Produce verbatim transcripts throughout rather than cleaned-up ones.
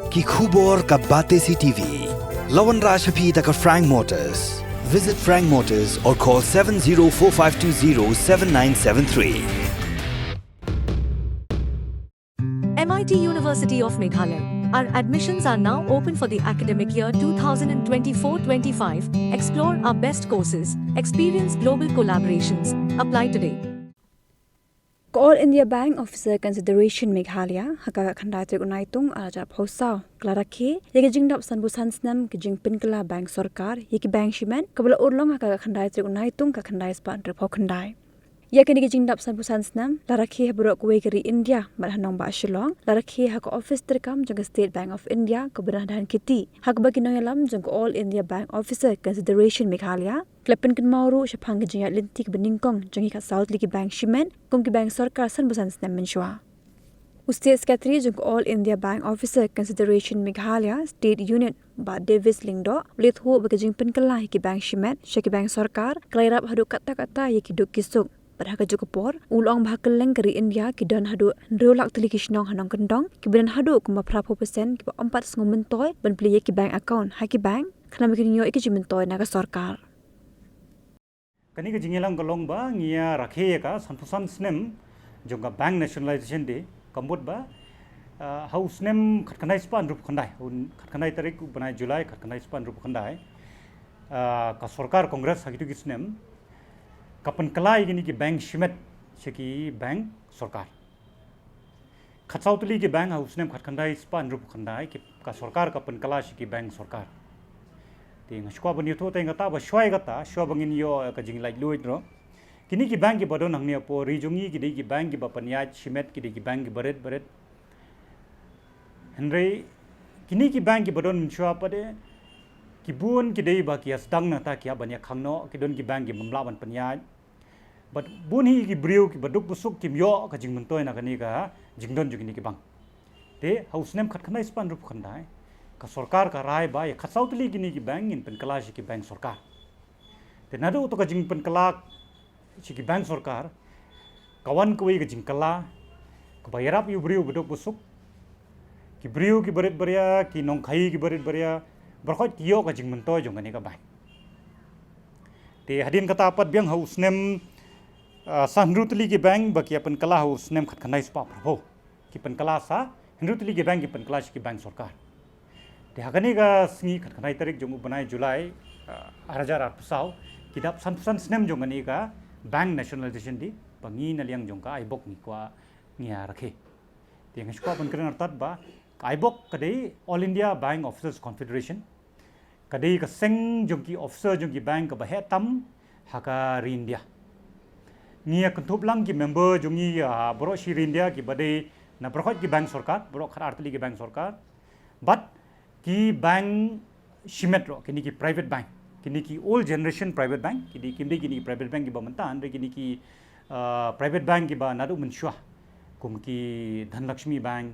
Ki khubor ka Batesi TV. La wanrah sha phi da ka Frank Motors. Visit Frank Motors or call seven zero four five two zero seven nine seven three. M I T University of Meghalaya. Our admissions are now open for the academic year two thousand twenty-four twenty-five. Explore our best courses, experience global collaborations. Apply today. Ka All India Bank Officer Consideration Meghalaya ha ka khyndai tarik u Naitung ar hajar arphew saw ka la rakhe ïa ka jingdap sanphew san snem ka jingpynkylla bank sorkar ïa ki bank shimet kaba la urlong ha ka khyndai tarik u Naitung ka khyndai spah hynriewphew khyndai. Ïa kane ka jingdap sanphew san snem la rakhe ha baroh kawei ka ri India bad ha nongbah Shillong la rakhe ha ka ophis treikam jong ka State Bank of India kaba don ha Dhankheti ha kaba ki nongïalam jong ka All India Bank Officer Consideration Meghalaya ki la pynkynmaw ruh shaphang ka jingïaid lynti kaba nyngkong jong ki khatsaw tylli ki bank shimet kum ki bank sorkar sanphew san snem mynshuwa. U State Secretary jong ka All India Bank Officer Consideration Meghalaya State Unit Bah Davis Lyngdoh u la ïathuh ba ka jingpynkylla ïa ki bank shimet sha ki bank sorkar ka la ïarap haduh katta katta ïa ki duk ki suk. Bad ha kajuh ka por u la ong ba ha kylleng ka ri India ki don haduh hynriew lak tylli ki shnong ha nongkyndong kiba don haduh kumba phraphew percent kiba ym pat sngew myntoi ban plie ïa ki bank account ha ki bank khnang ba kin ïoh ïa ki jingmyntoi na ka sorkar. Kane ka jingïalang ka long ba ngi ïa rakhe ïa ka sanphew san snem jong ka Bank Nationalisation Day, ka mut ba ha u snem khatkhyndai spah hynriewphew khyndai, khatkhyndai tarik u bnai July khatkhyndai spah hynriewphew khyndai, ka sorkar Congress ha kitu ki snem ka pynkylla ïa kine ki bank shimet sha ki bank sorkar. Khatsaw tylli ki bank ha u snem khatkhyndai spah hynriewphew khyndai ka sorkar ka pynkylla sha ki bank sorkar. Te nga shu kwah ban ïathuh tang kata ba shuwa ïa kata, shuwa ba ngin ïoh ka jinglaitluid ruh, kine ki bank kiba don hangne hapoh ri jong ngi ki dei ki bank kiba pynïaid shimet, ki dei ki bank kiba rit ba rit. Hynrei kine ki bank kiba don mynshuwa pat de ki bun ki dei ba ki ïa sdang nangta ki hap ban ïa khang noh, ki don ki bank ki bym lah ban pynïaid. Bad bun hi ki briew kiba duk ba suk kim ïoh ka jingmyntoi na kane ka jingdon jong kine ki bank. Te ha u snem khatkhyndai spah hynriewphew khyndai ka sorkar ka rai ba ïa khatsaw tylli kine ki bank ngin pynkylla sha ki bank sorkar. Te naduh uto ka jingpynkylla sha ki bank sorkar ka wan kawei ka jingkylla kaba ïarap ïa u briew ba duk ba suk, ki briew kiba rit ba ria, ki nongkhaïi kiba rit ba ria, baroh khoit ki ïoh ka jingmyntoi jong kane ka bank. Te hadien kata pat biang ha u snem, ah, san hynriew tylli ki bank ba ki ïa pynkylla ha u snem khatkhyndai spah phraphew. Ki pynkylla sa hynriew tylli ki bank, ki pynkylla sha ki bank sorkar. Te ha kane ka sngi khatkhyndai tarik jong u bnai July, ah, ar hajar arphew saw, ki dap sanphew san snem jong kane ka Bank Nationalisation Day ba ngi na liang jong ka AIBOC ngi kwah ngi ïa rakhe. Te nga shu kwah ban kren artat ba ka AIBOC ka dei All India Bank Officers Confederation. Ka dei ka seng jong ki officer jong ki bank kaba heh tam ha ka ri India. Ngi ïa kynthup lang ki member jong ngi, ah, baroh shi ri India kiba dei na baroh khoit ki bank sorkar, baroh khatar tylli ki bank sorkar. Bad ki bank shimet ruh, kine ki private bank, kine ki old generation private bank, kine kim dei kine ki private bank kiba mynta, hynrei kine ki, ah, private bank kiba naduh mynshuwa, kum ki Dhanlakshmi Bank,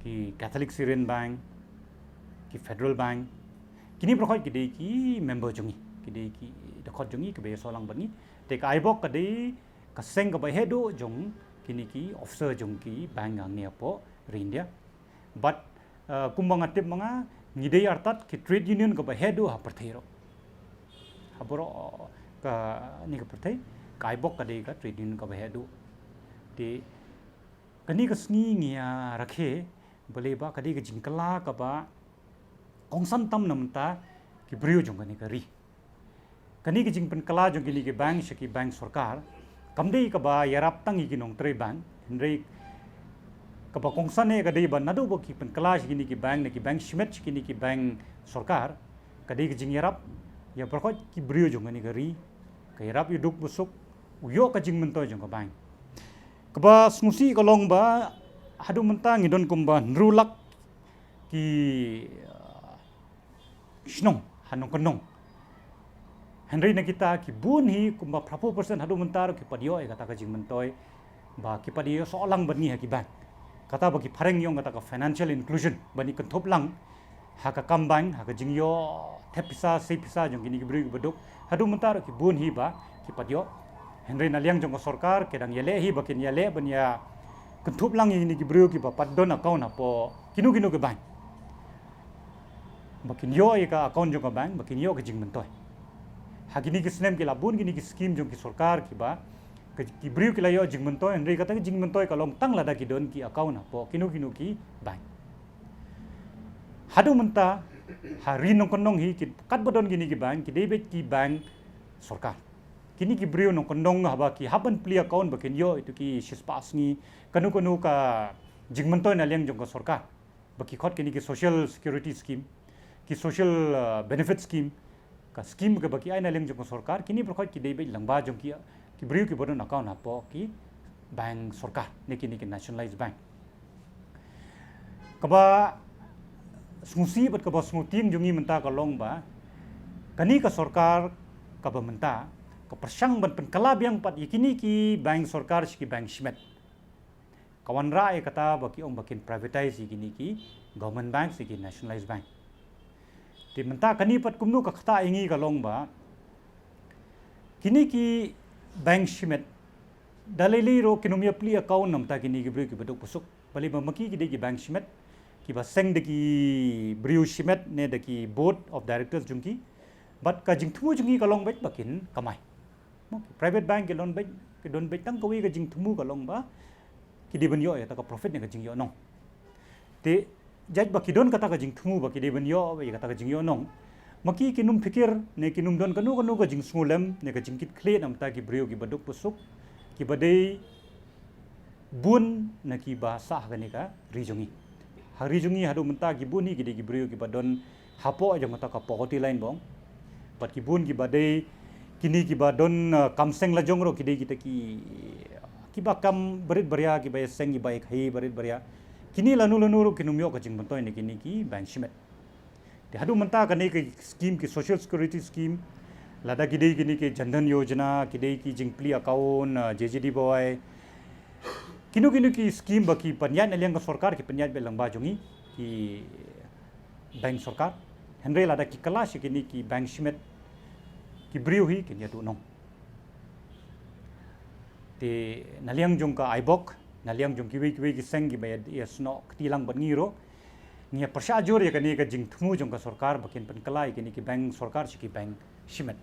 ki Catholic Syrian Bank, ki Federal Bank. Kine baroh khoit ki dei ki member jong ngi, ki dei ki dkhot jong ngi kiba ïasoh lang bad ngi. Te ka AIBOC ka dei ka seng kaba hehduh jong kine ki officer jong ki bank hangne hapoh ri India. Bad, eh, kumba nga tip ma nga, ngi dei artat ki trade union kaba hehduh ha pyrthei ruh. Ha baroh kane ka pyrthei ka AIBOC ka dei ka trade union kaba hehduh. Te kane ka sngi ngi ïa rakhe balei ba ka dei ka jingkylla kaba kongsan tam na bynta ki briew jong kane ka ri. Kane ka jingpynkylla jong kine ki bank sha ki bank sorkar kam dei kaba ïarap tang ïa ki nongtrei bank, hynrei kaba kongsan eh ka dei ba naduh ba ki pynkylla sha kine ki bank, na ki bank shimet sha kine ki bank sorkar, ka dei ka jingïarap ïa baroh khoit ki briew jong kane ka ri, ka ïarap ïa u duk ba suk, u ïoh ka jingmyntoi jong ka bank. Kaba sngewsih ka long ba haduh mynta ngi don kumba hynriew lak ki, uh, shnong ha nongkyndong. Hynrei na kita ki bun hi kumba phraphew percent haduh mynta ruh ki pat ïoh ïa kata ka jingmyntoi ba ki pat ïoh soh lang bad ngi ha ki bank. Kata ba ki phareng ïong kata ka financial inclusion, ba ngi kynthup lang ha ka kam bank, ha ka jingïoh thep pisa, sei pisa jong kine ki briew kiba duk. Haduh mynta ruh ki bun hi ba ki pat ïoh. Hynrei na liang jong ka sorkar ki dang ïaleh hi ba kin ïaleh ban ïa kynthup lang ïa kine ki briew kiba pat don account hapoh kino kino ki bank. ba kin ïoh ïa ka account jong ka bank, ba kin ïoh ka jingmyntoi. Ha kine ki snem ki la bun kine ki scheme jong ki sorkar kiba ki briew ki la ïoh jingmyntoi, hynrei kata ka jingmyntoi ka long tang lada ki don ki account hapoh kino kino ki bank. Haduh mynta ha ri nongkyndong hi, katba don kine ki bank, ki dei beit ki bank sorkar. Kine ki briew nongkyndong haba ki hap ban plie account ba kin ïoh ïa ki shispah sngi kano kano ka jingmyntoi na liang jong ka sorkar, ba ki khot kine ki social security scheme, ki social benefit scheme, ka scheme kaba ki ai na liang jong ka sorkar, kine baroh ki dei beit lyngba jong ki briew kiba don account hapoh ki bank sorkar ne kine ki nationalized bank. Kaba sngewsih bad kaba sngewtieng jong ngi mynta ka long ba kane ka sorkar kaba mynta ka pyrshang ban pynkylla biang pat ïa kine ki bank sorkar sha ki bank shimet. Ka wanrah ïa kata ba ki ong ba kin privatize ïa kine ki government bank sha ki nationalized bank. Te mynta kane pat kumno ka ktah ïa ngi ka long ba kine ki bank shimet da lei lei ruh kin ym ïa plie account namar kine ki briew kiba duk ba suk. Balei ba ma ki ki dei ki bank shimet kiba seng da ki briew shimet ne da ki board of directors jong ki. Bad ka jingthmu jong ngi ka long beit ba kin kamai. Private bank ki don beit, ki don beit tang kawei ka jingthmu ka long ba ki dei ban ïoh ïa kata ka profit ne ka jingïohnong. Te jait ba ki don kata ka jingthmu ba ki dei ban ïoh ïa kata ka jingïohnong, ma ki kin ym phikir ne kin ym don kano kano ka jingsngewlem ne ka jingkitkhlieh namar ki briew kiba duk ba suk kiba dei bun na kiba sah ha kane ka ri jong ngi. Ha ri jong ngi haduh mynta ki bun hi ki dei ki briew kiba don hapoh jong kata ka poverty line ba ong. Bad ki bun kiba dei kine kiba don kam seng la jong ruh ki dei kita ki kiba kam barit baria, kiba ïa seng kiba ïa khaïi barit baria. Kine lano lano ruh kin ym ïoh ka jingmyntoi na kine ki bank shimet. Te haduh mynta kane ki scheme, ki social security scheme, lada ki dei kine ki Jan Dhan Yojana, ki dei ki jingplie account, J J D Y, kino kino ki scheme ba ki pynïaid na liang ka sorkar, ki pynïaid beit lyngba jong ngi ki bank sorkar. Hynrei lada ki kylla sha kine ki bank shimet, ki briew hi kin ïa duhnong. Te na liang jong ka IBOC, na liang jong kiwei kiwei ki seng kiba ïa snoh kti lang bad ngi ruh, ngi ïa pyrshah jur ïa kane ka jingthmu jong ka sorkar ba kin pynkylla ïa kine ki bank sorkar sha ki bank shimet.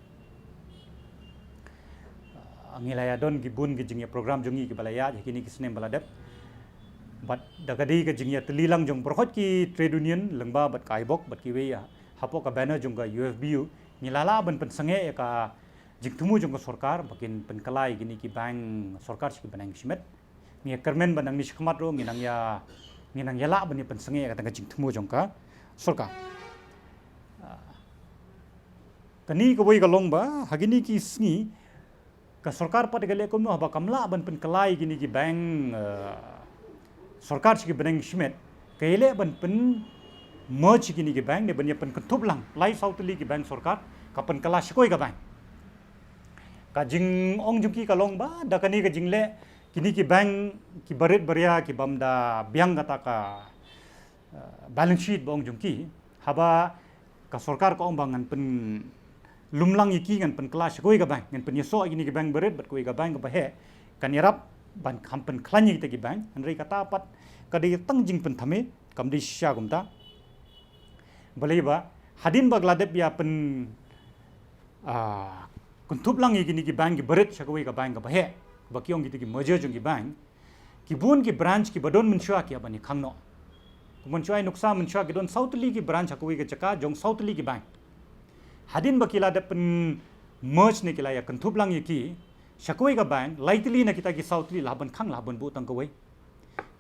Ngi la ïa don ki bun ki jingïa program jong ngi kiba la ïaid ha kine ki snem ba la dep. Bad da ka dei ka jingïatylli lang jong baroh ki trade union lyngba bad ka IBOC bad kiwei hapoh ka banner jong ka U F B U, ngi la lah ban pynsangeh ïa ka jingthmu jong ka sorkar ba kin pynkylla ïa kine ki bank sorkar sha ki bank shimet. Ngi ïa kyrmen ba nangne shakhmat ruh ngi nang ïa, ngi nang ïa lah ban ïa pynsangeh ïa kata ka jingthmu jong ka sorkar. Kane kawei ka long ba ha kine ki sngi ka sorkar pat ka leh kumno, haba kam lah ban pynkylla ïa kine ki bank sorkar sha ki bank shimet, ka ïaleh ban pyn merge ïa kine ki bank ne ban ïa pynkynthup lang lai saw tylli ki bank sorkar, ka pynkylla sha kawei ka bank. Ka jingong jong ki ka long ba da kane ka jingleh, kine ki bank ki barit baria ki bym da biang kata ka balance sheet ba ong jong ki, haba ka sorkar ka ong ba ngan pynlum lang ïa ki, ngan pynkylla sha kawei ka bank, ngan pynïasoh ïa kine ki bank barit bad kawei ka bank kaba heh, kan ïarap ban kham pynkhlaiñ ïa kita ki bank. Hynrei kata pat ka dei tang jingpynthame, kam dei shisha kumta. Balei ba hadien ba ka la dep ïa pyn kynthup lang ïa kine ki bank ki barit sha kawei ka bank kaba heh, ba ki ong kita ki merger jong ki bank, ki bun ki branch kiba don mynshuwa ki ïa ban ïa khang noh. Kumba mynshuwa, nuksa mynshuwa ki don saw tylli ki branch ha kawei ka jaka jong saw tylli ki bank. Hadien ba ki la dep pyn merge ne ki la ïa kynthup lang ïa ki sha kawei ka bank, lai tylli na kita ki saw tylli la ban khang, la ban buh tang kawei.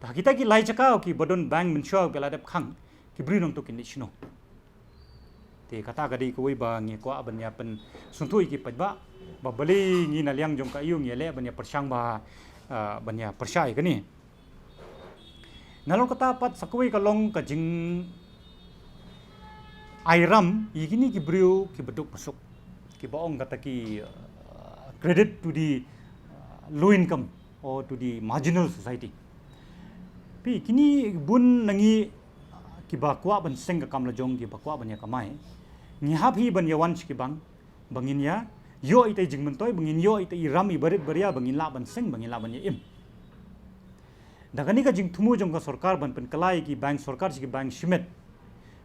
Ta kita ki lai jaka kiba don bank mynshuwa ba la dep khang, ki briew nangta kin leit shano? Te kata ka dei kawei ba ngi kwah ban ïa pynsngewthuh ïa ki paidbah ba balei ngi na liang jong ka aiu ngi ïaleh ban ïa pyrshang ba ban ïa pyrshah ïa kane. Nalor kata pat sa kawei ka long ka jing ai ram ïa kine ki briew kiba duk ba suk, kiba ong kata ki credit to the low income or to the marginal society. Phi, kine bun na ngi kiba kwah ban seng ka kam la jong, kiba kwah ban ïa kamai, ngi hap hi ban ïa wan sha ki bank ba ngin ïa ïoh ita i jingmyntoi, ba ngin ïoh ita i ram i barit baria ba ngin lah ban seng, ba ngin lah ban ïa im. Da kane ka jingthmu jong ka sorkar ban pynkylla ïa ki bank sorkar sha ki bank shimet,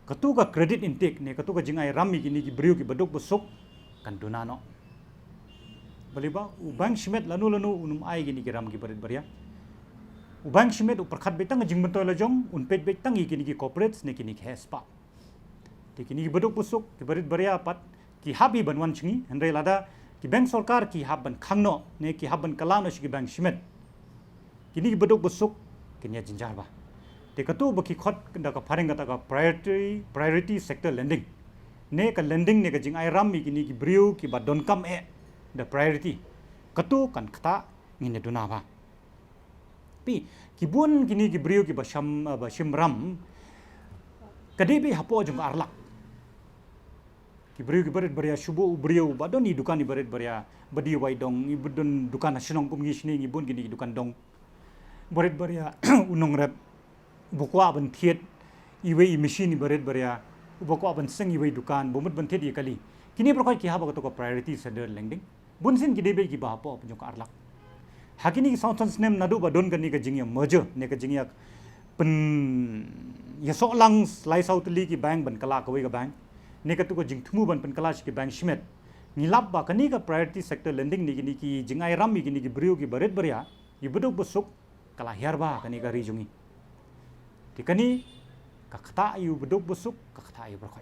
Katu ka credit intake ne katu ka jingai ram ïa kine ki briew ki baduk basuk kan duna noh. Balei ba u bank shimet lano lano un ym ai kine ki ram ki barit baria. U bank shimet u pyrkhat beit tang ka jingmyntoi la jong, un peit beit tang ïa kine ki corporates ne kine ki heh spah. Te kine ki baduk basuk ki barit baria pat ki hap hi ban wan sha ngi, hynrei lada ki bank sorkar ki hap ban khang noh ne ki hap ban kylla noh sha ki bank shimet, kine ki baduk basuk kin ïa jynjar bha. Te katu ba ki khot da ka phareng kata ka priority, priority sector lending, ne ka lending ne ka jingai ram ïa kine ki briew ki ba donkam eh da priority, katu kan ktah, ngin ïa duna bha. Phi, ki bun kine ki briew ki ba sham, ba shim ram ka dei beit hapoh jong ka ar lak. Ki briew ki barit baria, shu buh u briew ba don i dukan i barit baria, ba dei wai dong, i ba don dukan ha shnong kum ngi shane ngi bun kine ki dukan dong. Barit baria u nongrep, ba kwah ban thied iwei i machine i barit baria, ba kwah ban seng iwei dukan, ba mut ban thied i kali. Kine baroh ki hap ha katu ka priority sector lending. Bun sien ki dei beit ki ba hapoh jong ka ar lak. Ha kine ki saw san snem naduh ba don kane ka jingïa merger ne ka jingïa pyn, ïa soh lang lai saw tylli ki bank ban kylla kawei ka bank, ne katu ka jingthmu ban pynkylla sha ki bank shimet, ngi lap ba kane ka priority sector lending ne kine ki jingai ram ïa kine ki briew ki barit baria, ïa baduk basuk ka la hiar bha kane ka ri jong ngi. Te kane ka ktah ïa u baduk basuk, ka ktah ïa u baroh.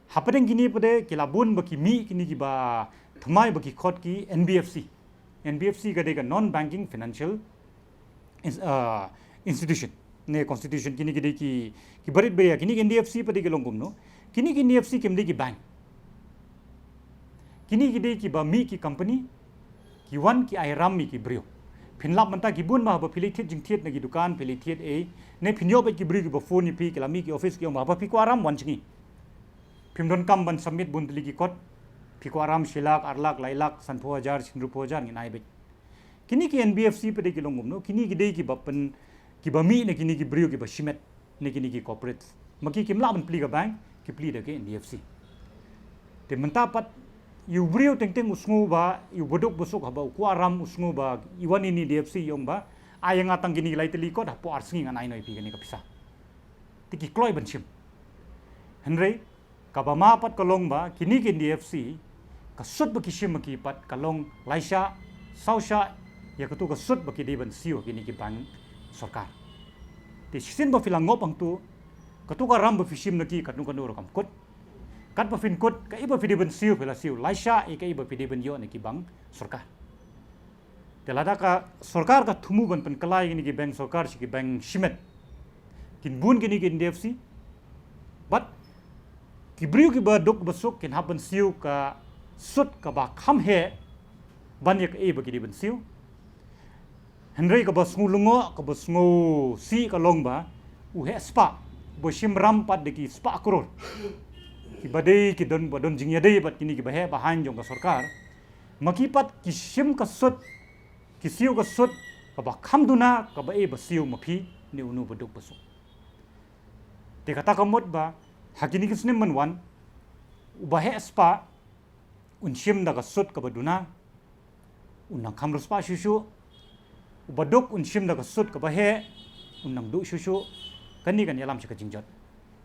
Hapdeng kine pat de ki la bun ba ki mih kine ki ba thymmai ba ki khot ki N B F C. N B F C ka dei ka non banking financial ins-, ah, institution. Ne constitution kine ki dei ki, ki barit baria, kine ki N B F C pat de ki long kumno. Kine ki N B F C kim dei ki bank. Kine ki dei ki ba mih ki company, ki wan ki ai ram ïa ki briew. Phin lap mynta ki bun ba, ba phi leit thied jingthied na ki dukan, phi leit thied ei, ne phin ïoh beit ki briew ki ba phone ïa phi, ki la mih ki office ki ong ba, ba phi kwah ram wan sha ngi. Phim donkam ban submit bun tylli ki kot, phi kwah ram shi lak, ar lak, lai lak, sanphew hajar, hynriewphew hajar ngin ai beit. Kine ki N B F C pat de ki long kumno, kine ki dei ki ba pyn, ki ba mih na kine ki briew ki ba shimet ne kine ki corporate. Ma ki kim lah ban plie ka bank, ki plie da ki N B F C. Te mynta pat ïa u briew teng teng u sngew ba, ïa u baduk basuk haba u kwah ram u sngew ba, i wan ïa i N B F C i ong ba, ai ïa nga tang kine ki lai tylli kot, hapoh ar sngi ngan ai noh ïa phi kane ka pisa. Te ki kloi ban shim. Hynrei kaba ma pat ka long ba kine ki N B F C, ka sut ba ki shim ma ki pat ka long lai shah, saw shah ïa katu ka sut ba ki dei ban siew ha kine ki bank sorkar. Te shisien ba phi la ngop hangtu, katu ka ram ba phi shim na ki katno katno ruh kam kut. Katba phin kut, kaei ba phi dei ban siew phi la siew, lai shah ïa kaei ba phi dei ban ïoh na ki bank sorkar. Te lada ka sorkar ka thmu ban pynkylla ïa kine ki bank sorkar sha ki bank shimet, kin bun kine ki N B F C. Bad ki briew ki baduk basuk kin hap ban siew ka sut kaba kham heh ban ïa kaei ba ki dei ban siew. Hynrei kaba sngew lyngngoh, kaba sngewsih ka long ba u heh spah, ba shim ram pat da ki spah klur, ki ba dei ki don, ba don jingïadei bad kine ki ba heh ba haiñ jong ka sorkar, ma ki pat ki shim ka sut, ki siew ka sut kaba kham duna kaba ei ba siew ma phi ne uno u baduk basuk. Te kata ka mut ba ha kine ki snem ban wan, u ba heh spah un shim da ka sut kaba duna, un nang kham riewspah shuh shuh. U baduk un shim da ka sut kaba heh, un nang duh shuh shuh. Kane kan ïalam sha ka jingjot,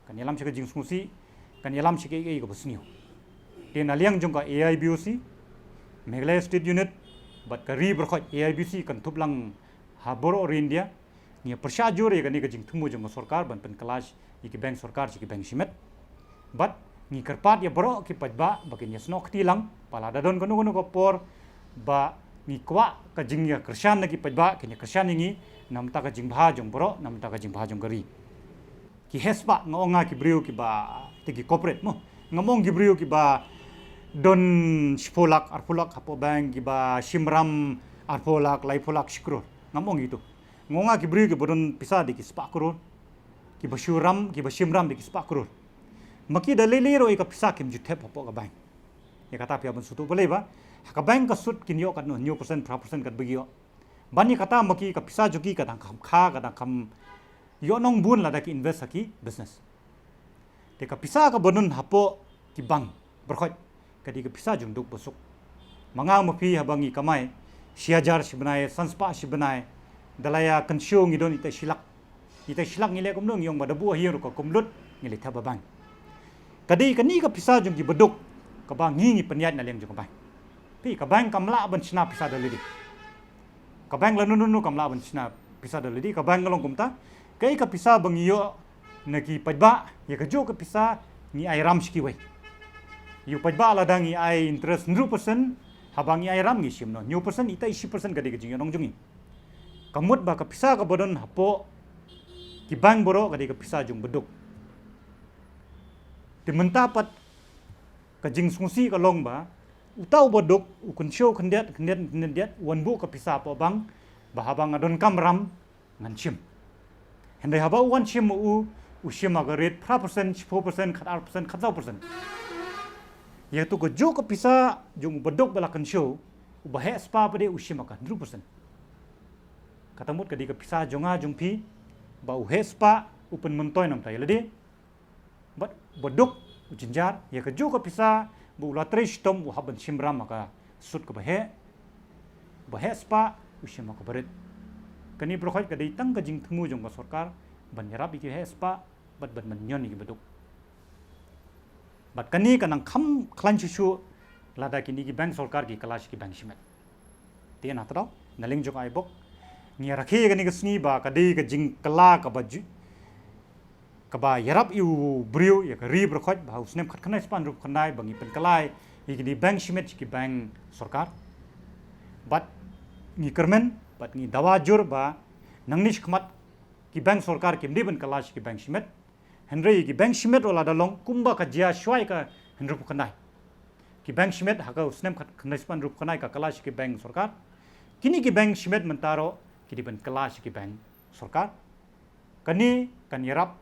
kan ïalam sha ka jingsngewsih, kan ïalam sha kaei kaei kaba sniew. Te na liang jong ka A I B C, Meghalaya State Unit bad ka ri baroh A I B C kan thup lang ha baroh ri India. Ngi pyrshah jur ïa kane ka jingthmu jong ka sorkar ban pynkylla ïa ki bank sorkar sha ki bank shimet. Bad ngi kyrpad ïa baroh ki paidbah ba kin ïasnoh kti lang, ba lada don kano kano ka por ba ngi kwah ka jingïakyrshan na ki paidbah, kin ïakyrshan ïa ngi, namar ka jingbha jong baroh, namar ka jingbha jong ka ri. Ki heh spah, nga ong nga ki briew ki ba, te ki corporate mo. Ngam ong ki briew ki ba don shiphew lak, arphew lak hapoh bank, ki ba shim ram arphew lak, laiphew lak, shi klur. Ngam ong itu. Nga ong nga ki briew ki ba don pisa da ki spah klur, ki ba shu ram, ki ba shim ram da ki spah klur. Ma ki da lei lei ruh ïa ka pisa kim ju thep hapoh ka bank. Ïa kata phi hap ban sngewthuh balei ba ha ka bank ka sut kin ïoh katno, hynñiew percent, phra percent katba ki ïoh. Ban ïa kata ma ki ka pisa jong ki ka dang kham kha, ka dang kham ïoh nongbun lada ki invest ha ki business. Te ka pisa kaba don hapoh ki bank baroh ka dei ka pisa jong duk basuk. Ma nga ma phi haba ngi kamai shi hajar shi bnai, san spah shi bnai, da la ïa kynshew ngi don ita shi lak. Ita shlak ngi leh kumno, ngi ong ba da buh ha ïing ruh ka kum lut, ngi leit thep ha bank. Ka dei kane ka pisa jong ki baduk kaba ngi ngi pynïaid na liang jong ka bank. Phi, ka bank kam lah ban shna pisa da lade. Ka bank lano lano kam lah ban shna pisa da lade. Ka bank ka long kumta, kaei ka pisa ba ngi ïoh na ki paidbah, ïa kajuh ka pisa ngi ai ram sha kiwei. Ïa u paidbah lada ngi ai interest hynriew percent, haba ngi ai ram ngi shim noh hynñiew percent, ita i shi percent ka dei ka jingïohnong jong ngi. Ka mut ba ka pisa kaba don hapoh ki bank baroh ka dei ka pisa jong baduk. Te mynta pat ka jingsngewsih ka long ba uta u baduk u kynshew khyndiat, khyndiat, khyndiat, u wan buh ka pisa hapoh bank, ba haba nga donkam ram ngan shim. Hynrei haba u wan shim ma u, u shim ha ka rate phra percent, shiphew percent, khatar percent, khatsaw percent. Ïa tu kajuh ka pisa jong u baduk ba la kynshew, u baheh spah pat de u shim ha ka hynriew percent. Kata mut ka dei ka pisa jong nga jong phi, ba u heh spah u pynmyntoi namta ïa lade. Bad u baduk u jynjar, ïa kajuh ka pisa ba u la trei shitom u hap ban shim ram ha ka sut kaba heh, ba heh spah u shim ha kaba rit. Kane baroh khoit ka dei tang ka jingthmu jong ka sorkar ban ïarap ïa ki heh spah bad ban mynnion ïa ki baduk. Bad kane ka nang kham khlaiñ shuh shuh lada kine ki bank sorkar ki kylla sha ki bank shimet. Te na tang na liang jong ka aibok, ngi rakhe ïa kane ka sngi ba ka dei ka jingkylla kaba ju-, kaba ïarap ïa u briew, ïa ka ri baroh khoit, ba ha u snem khatkhyndai spah hynriewphew khyndai ba ngi pynkylla ïa kine bank shimet sha ki bank sorkar. Bad ngi kyrmen bad ngi dawa jur ba nangne shakhmat ki bank sorkar kim dei ban kylla sha ki bank shimet. Hynrei ki bank shimet ruh lada long kumba ka jia shwa ïa ka hynriewphew khyndai, ki bank shimet ha ka u snem khatkhyndai spah hynriewphew khyndai ka kylla sha ki bank sorkar, kine ki bank shimet mynta ruh ki dei ban kylla sha ki bank sorkar. Kane kan ïarap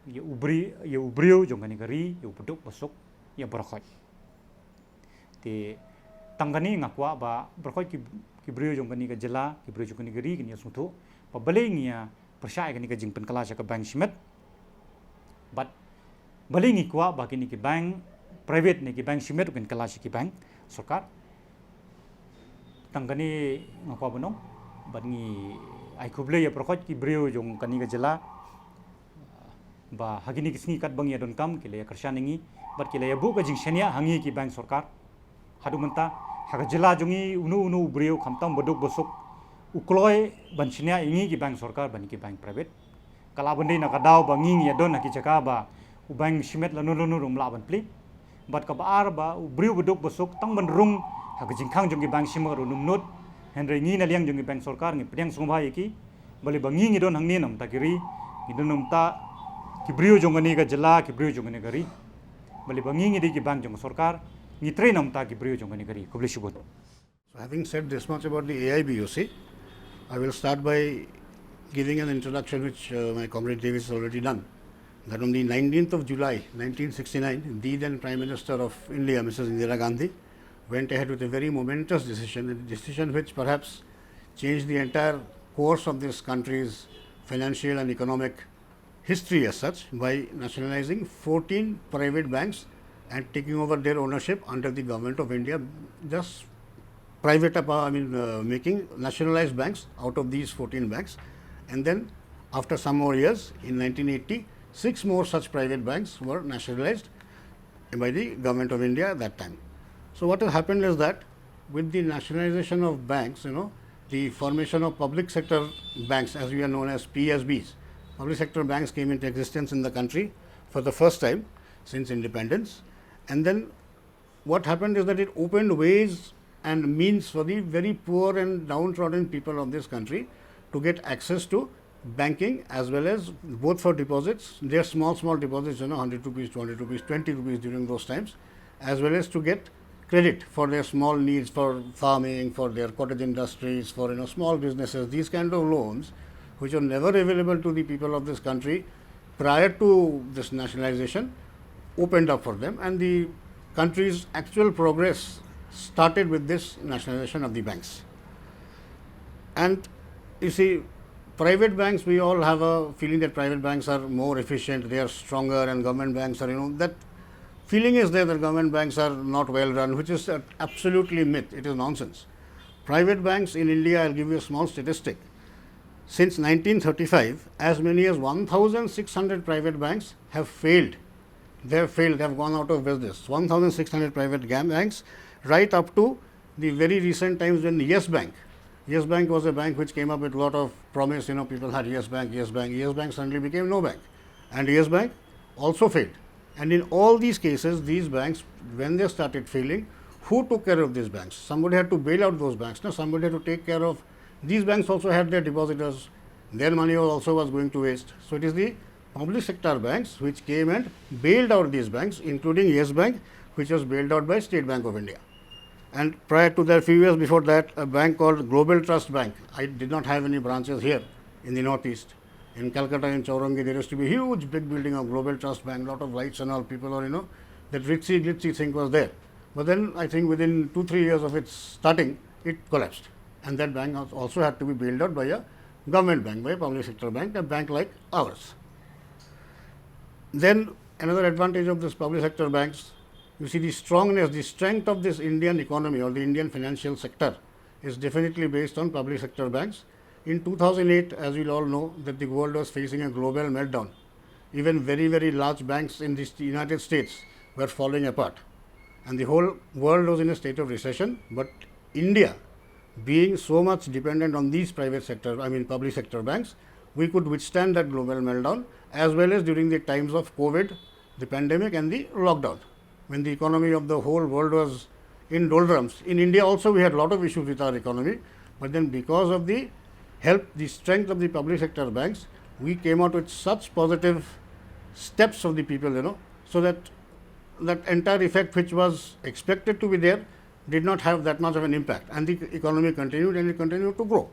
ïa u bri-, ïa u briew jong kane ka ri, ïa u baduk basuk, ïa baroh khoit. Te tang kane nga kwah ba baroh khoit ki, ki briew jong kane ka jylla, ki briew jong kane ka ri kin ïa sngewthuh ba balei ngi ïa pyrshah ïa kane ka jingpynkylla sha ka bank shimet. Bad balei ngi kwah ba kine ki bank private ne ki bank shimet kin kylla sha ki bank sorkar. Tang kane nga kwah ban ong. Bad ngi ai khublei ïa baroh khoit ki briew jong kane ka jylla ba ha kine ki sngi katba ngi ïa donkam ki la ïa kyrshan ïa ngi bad ki la ïa buh ka jingshaniah ha ngi ki bank sorkar. Haduh mynta ha ka jylla jong ngi uno uno u briew khamtam baduk basuk u kloi ban shaniah ïa ngi ki bank sorkar bad ki bank private. Ka lah ban dei na ka daw ba ngi ngi ïa don ha ki jaka ba u bank shimet lano lano ruh um lah ban plie. Bad kaba ar ba u briew baduk basuk tang ban rung ha ka jingkhang jong ki bank shimet ruh um nud. Hynrei ngi na liang jong ki bank sorkar ngi pdiang sngewbha ïa ki. Balei ba ngi ngi don hangne namta ki ri, ngi don namta ki briew jong kane ka jylla, ki briew jong kane ka ri. Balei ba ngi ngi dei ki bank jong ka sorkar, ngi trei namta ki briew jong kane ka ri. Khublei shibun. So having said this much about the A I B U C, I will start by giving an introduction which uh, my comrade Davis has already done. That on the nineteenth of July nineteen sixty-nine, the then Prime Minister of India, Missus Indira Gandhi, went ahead with a very momentous decision, a decision which perhaps changed the entire course of this country's financial and economic history as such by nationalizing fourteen private banks and taking over their ownership under the Government of India, just private, apa-, I mean, uh, making nationalized banks out of these fourteen banks. And then, after some more years, in nineteen eighty, six more such private banks were nationalized by the Government of India at that time. So, what has happened is that with the nationalization of banks, you know, the formation of public sector banks, as we are known as P S Bs, public sector banks came into existence in the country for the first time since independence. And then what happened is that it opened ways and means for the very poor and downtrodden people of this country to get access to banking, as well as both for deposits, their small, small deposits, you know, hundred rupees, two hundred rupees, twenty rupees during those times, as well as to get credit for their small needs, for farming, for their cottage industries, for, you know, small businesses, these kind of loans, which were never available to the people of this country prior to this nationalization, opened up for them, and the country's actual progress started with this nationalization of the banks. And you see, private banks, we all have a feeling that private banks are more efficient, they are stronger, and government banks are, you know, that feeling is there that government banks are not well run, which is uh, absolutely myth. It is nonsense. Private banks in India, I'll give you a small statistic. Since nineteen thirty-five, as many as one thousand six hundred private banks have failed. They have failed, they have gone out of business. One thousand six hundred private gam- banks, right up to the very recent times when Yes Bank, Yes Bank was a bank which came up with a lot of promise, you know, people had Yes Bank, Yes Bank, Yes Bank suddenly became no bank. And Yes Bank also failed. And in all these cases, these banks, when they started failing, who took care of these banks? Somebody had to bail out those banks. No? Somebody had to take care of. These banks also had their depositors. Their money also was going to waste. So it is the public sector banks which came and bailed out these banks, including Yes Bank, which was bailed out by State Bank of India. And prior to that, few years before that, a bank called Global Trust Bank. I did not have any branches here in the Northeast. In Calcutta, in Chowrangi, there used to be a huge big building of Global Trust Bank, lot of lights and all, people are, you know, that ritzy glitzy thing was there. But then I think within two, three years of its starting, it collapsed. And that bank als- also had to be bailed out by a government bank, by a public sector bank, a bank like ours. Then another advantage of this public sector banks, you see the strongness, the strength of this Indian economy or the Indian financial sector is definitely based on public sector banks. In two thousand eight, as we all know, that the world was facing a global meltdown. Even very, very large banks in the United States were falling apart. And the whole world was in a state of recession, but India, being so much dependent on these private sector, I mean public sector banks, we could withstand that global meltdown as well as during the times of COVID, the pandemic and the lockdown. When the economy of the whole world was in doldrums, in India also we had a lot of issues with our economy, but then because of the help, the strength of the public sector banks, we came out with such positive steps of the people, you know, so that that entire effect which was expected to be there did not have that much of an impact, and the economy continued and it continued to grow.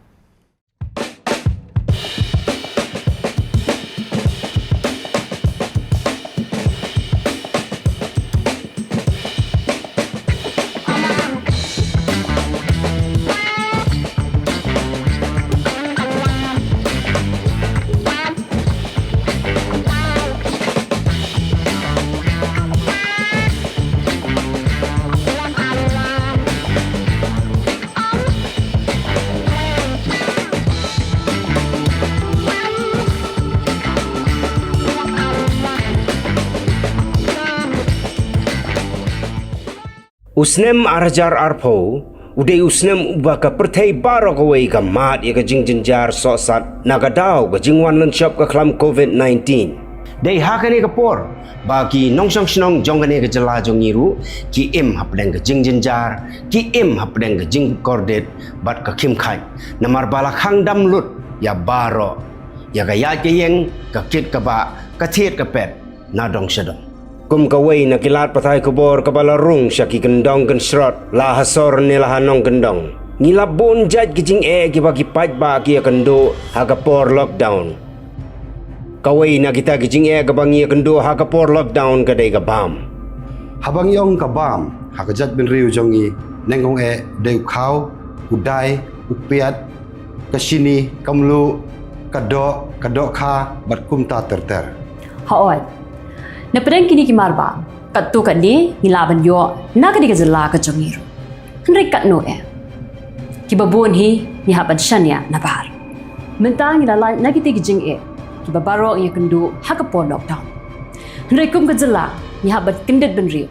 U snem arhajar arphew u dei u snem uba ka pyrthei baroh kawei ka mad ïa ka jingjynjar sohsat na ka daw ka jingwan lynshop ka khlam covid nineteen. Dei ha kane ka por ba ki nongshong shnong jong kane ka jylla jong ngi ruh ki im hapdeng ka jingjynjar, ki im hapdeng ka jingkordit bad ka khim khain. Namar ba la khang dam lut ïa baroh, ïa ka ïaid ka ïeng, ka kit ka bah, ka thied ka pet, na dong sha dong. Kum kawei na ki lad pathai khubor kaba la rung sha ki kyndong kynshrot la ha sor ne la ha nongkyndong, ngi la bun jait ki jingeh kiba ki paidbah ki ïakynduh ha ka por lockdown. Kawei na kita ki jingeh kaba ngi ïakynduh ha ka por lockdown ka dei ka bam. Haba ngi ong ka bam ha ka jaitbynriew jong ngi, nyngkong eh dei u khaw, u dai, u piat, ka shini, ka mluh, ka doh, ka dohkha bad kumta ter ter. Hooid. Na pdeng kine ki mar bam, katto katne ngi lah ban ïoh na kane ka jylla ka jong ngi ruh. Hynrei katno eh, kiba bun hi ngi hap ban shaniah na bar. Mynta ngi la lait na kita ki jingeh kiba baroh ngi ïakynduh ha ka por lockdown. Hynrei kum ka jylla ngi hap ban kyndit bynriew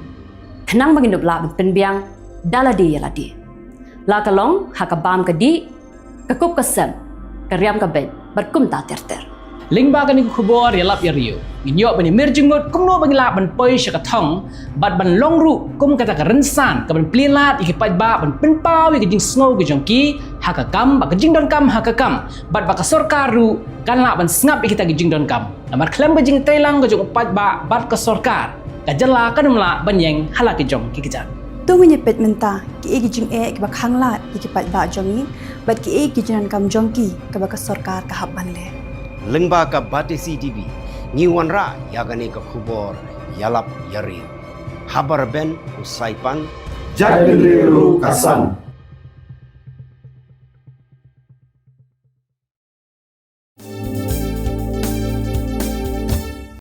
khnang ba ngin ym lah ban pynbiang da lade ïa lade, la ka long ha ka bam ka dih, ka kup ka sem, ka riam ka beit bad kumta ter ter. Lyngba kane ka khubor ïalap ïariew, ngin ïoh ban ïamir jingmut kumno ba ngin lah ban poi sha ka thong bad ban long ruh kum kata ka rynsan kaban plie lad ïa ki paidbah ban pynpaw ïa ka jingsngew ka jong ki ha ka kam bad ka jingdonkam ha ka kam, bad ba ka sorkar ruh kan lah ban sngap ïa kita ki jingdonkam. Namar khlem ka jingtreilang ka jong u paidbah bad ka sorkar, ka jylla kan ym lah ban ïeng ha la ki jong ki kjat. To ngin ïa peit mynta kiei ki jingeh kiba khang lad ïa ki paidbah jong ngi bad kiei ki jingdonkam jong ki kaba ka sorkar ka hap ban leh. Lyngba ka Batesi TV ngi wanrah ïa kane ka khubor ïalap ïariew. Haba rben u Saipan, jaitbynriew ruh ka san.